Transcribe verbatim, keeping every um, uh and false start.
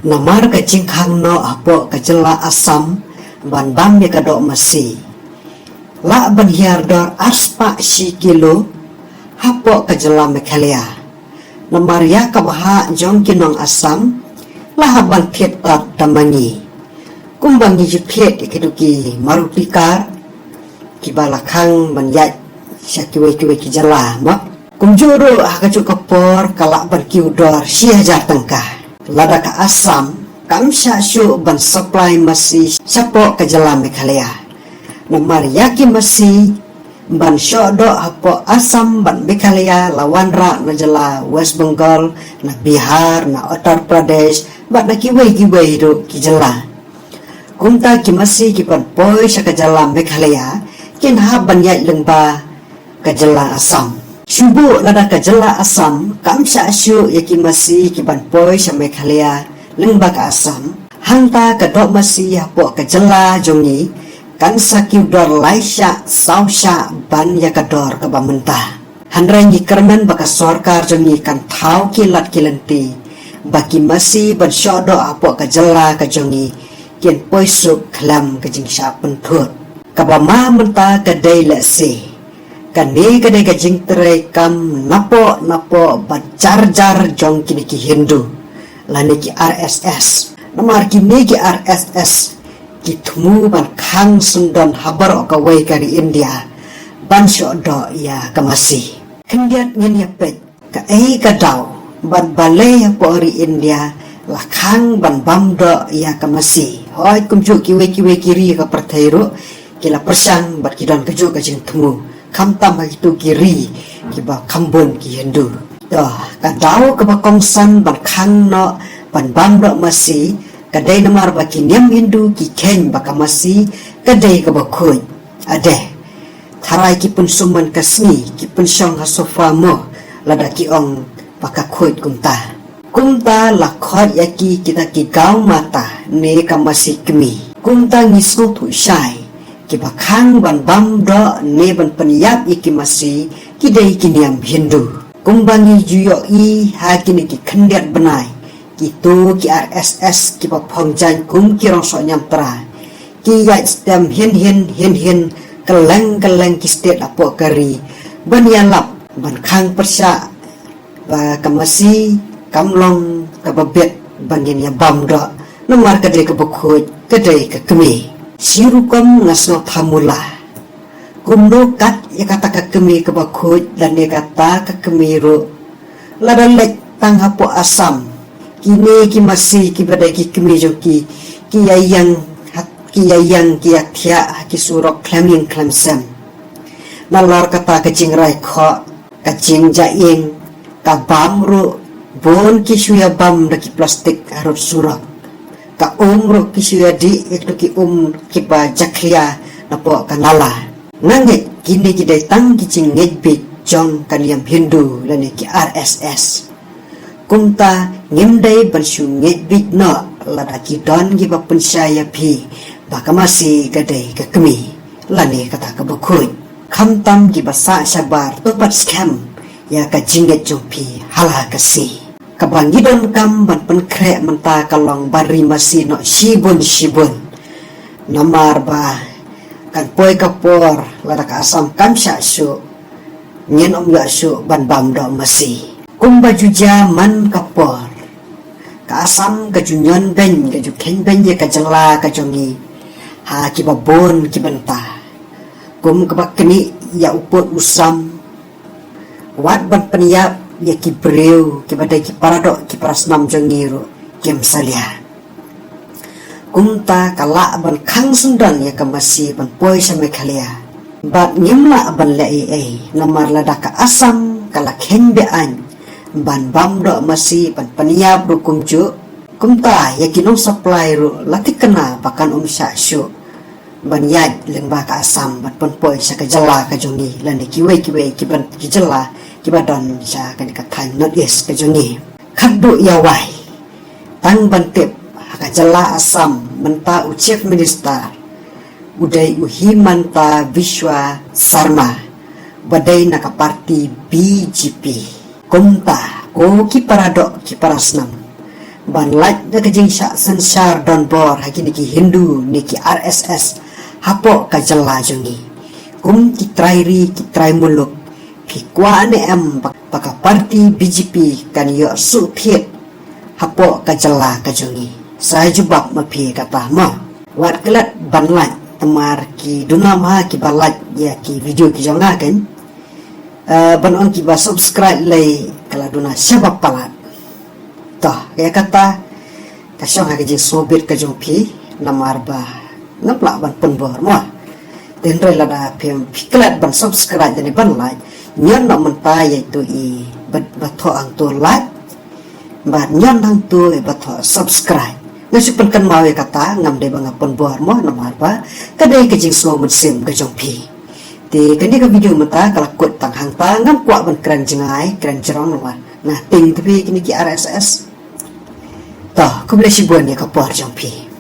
Namar ka jingkhang noh hapoh ka jylla Assam ban bam ïa ka doh masi, lah ban hiar dor arspah shi kilo hapoh ka jylla Meghalaya. Namar ïa ka bhah jong ki nong Assam la hap ban thied tad da ma ngi. Kumba ngi ju thied ïa kito ki Maruti car kiba la khang ban ïaid sha kiwei kiwei ki jylla mo. Kumjuh ruh ha kajuh ka por ka lah ban kiew dor shi hajar tyngka. Lada ka Assam kam shah shuh ban supply masi shapoh ka jylla Meghalaya. Namar ïa ki masi ban shoh doh hapoh Assam bad Meghalaya la wanrah na jylla West Bengal, na Bihar, na Uttar Pradesh bad na kiwei kiwei ruh ki jylla. Kumta ki masi ki ban poi sha ka jylla Meghalaya kin hap ban ïaid lyngba ka jylla Assam. Shu buh lada ka jylla Assam kam shah shuh ïa ki masi ki ban poi sha Meghalaya lyngba ka Assam, hangta ka doh masi hapoh ka jylla jong ngi kan sa kiew dor lai shah saw shah ban ïa ka dor kaba mynta. Hynrei ngi kyrmen ba ka sorkar jong ngi kan thaw ki lad ki lynti ba ki masi ban shoh doh hapoh ka jylla ka jong ngi kin poi suk khlem ka jingshah pynthut. Kaba ma mynta ka dei lehse kane ka dei ka jingtrei kam napoh napoh bad jar jar jong kine ki Hindu lane ki R S S. Namar kine ki R S S ki thmu ban khang syndon ha baroh kawei ka ri India ban shoh doh ïa ka masi. Khyndiat ngin ïa peit kaei ka daw bad balei hapoh ri India la khang ban bam doh ïa ka masi. Hooid, kumjuh kiwei kiwei ki ri ka pyrthei ruh ki la pyrshang bad ki don kajuh ka jingthmu, khamtam ha kito ki ri kiba kham bun ki Hindu. To, ka daw kaba kongsan ban khang noh ban bam doh masi ka dei namar ba ki niam Hindu ki kheiñ ba ka masi ka dei kaba khuid. Ade, tharai ki pynsumar ka sngi, ki pynshong ha sofa mo, lada ki ong ba ka khuid kumta. Kumta la khot ïa ki kita ki gau mata ne ka masi kmie. Kumta ngi sngewthuh shai kiba khang ban bam doh ne ban pynïap ïa ki masi ki dei ki niam Hindu. Kumba ngi ju ïohi ha kine ki khyndiat bnai, kito ki R S S kiba phong jaiñ kum ki rong soh ñiamtra ki ïaid stem hin hin hin hin kylleng kylleng ki state hapoh ka ri ban ïalap ban khang pyrshah ba ka masi kam long kaba bit ba ngin ïa bam doh, namar ka dei kaba khuid, ka dei ka kmie. Shi rukom nga sngewthuh mula kumno kat ïa kata ka kmie kaba khuid lane kata ka kmie ruh. Lada leit tang hapoh Assam, kine ki masi kiba dei ki kmie jong ki, ki ïa ïeng ha, ki ïa ïeng ki ïa thiah ha ki surok khlem ïing khlem sem. Nalor kata ka jingrai khoh, ka jingjah ïing, ka bam ruh bun ki shu ïa bam da ki plastik harud surok. Ka um ruh ki shu ïa dih ïa kito ki um kiba jakhlia napoh ka nala. Nga ngeit kine ki dei tang ki jingngeit bieit jong ka niam Hindu lane ki R S S. Kumta ngim dei ban shu ngeit bieit noh lada ki don kiba pynshai ïa phi ba ka masi ka dei ka kmie lane kata kaba khuid. Khamtam kiba sah shabar to pat skhem ïa ka jingngeit jong phi ha la ka sngi. Kaba ngi donkam ban pynkhreh mynta ka long ban ri masi noh shibun shibun. Namar ba kan poi ka por lada ka Assam kam shah shuh, ngin ym ïoh shuh ban bam doh masi. Kumba ju jia man ka por, ka Assam ka ju ñion beiñ, ka ju kheiñ beiñ ïa ka jylla ka jong ngi ha kiba bun ki bynta. Kum kaba knieh ïa u pud u sam, wat ban pynïap ïa ki briew kiba dei ki paradoh ki parasnam jong ngi ruh kim salia. Kumta ka lah ban khang syndon ïa ka masi ban poi sha Meghalaya. Bad ngim lah ban leh ei ei namar lada ka Assam ka la kheiñ be-aiñ ban bam doh masi ban pynïap ruh kumjuh. Kumta ïa ki nong supply ruh la thikna ba kan ym shah shuh ban ïaid lyngba ka Assam ban pynpoi sha ka jylla ka jong ngi lane kiwei kiwei kiban ki jylla kiba don sha kane ka thaiñ North East ka jong ngi. Khatduh ïa wai, tang ban tip, ha ka jylla Assam mynta u Chief Minister u dei u Himanta Biswa Sarma ba dei na ka party B J P. Kumta ko ki paradoh ki parasnam, ban lait da ka jingshah synshar donbor ha kine ki Hindu ne ki R S S hapoh ka jylla jong ngi. Kum ki trai ri ki trai muluk, phi kwah ne em ba, ba ka party B J P kan ïoh suk thied hapoh ka jylla ka jong ngi? Sa jubab ma phi kata mo. Wat klet ban lait, namar ki duna ma ki ba lait ïa ki video ki jong nga kan, eh, ban ong ki ba subscribe lei ka la duna shaba palat. Toh, ïa kata ka shong ha ka jingsngewbit ka jong phi, namar ba ngam lah ban pynbor mo. Te hynrei lada phi, phi klet ban subscribe ne ban lait, ñion na mynta ïa tu i ba, ba thoh hangtu lait, bad ñion hangtu i ba thoh subscribe. Nga shu pynkynmaw ïa kata, ngam dei ba nga pynbor mo, namar ba ka dei ka jingsngew mynsiem ka jong phi. Te kane ka video mynta ka la kut tang hangta, ngam kwah ban kren jngai kren jrong, namar nga tieng te phi kine ki R S S. Toh, khublei shibun ïa ka por jong phi.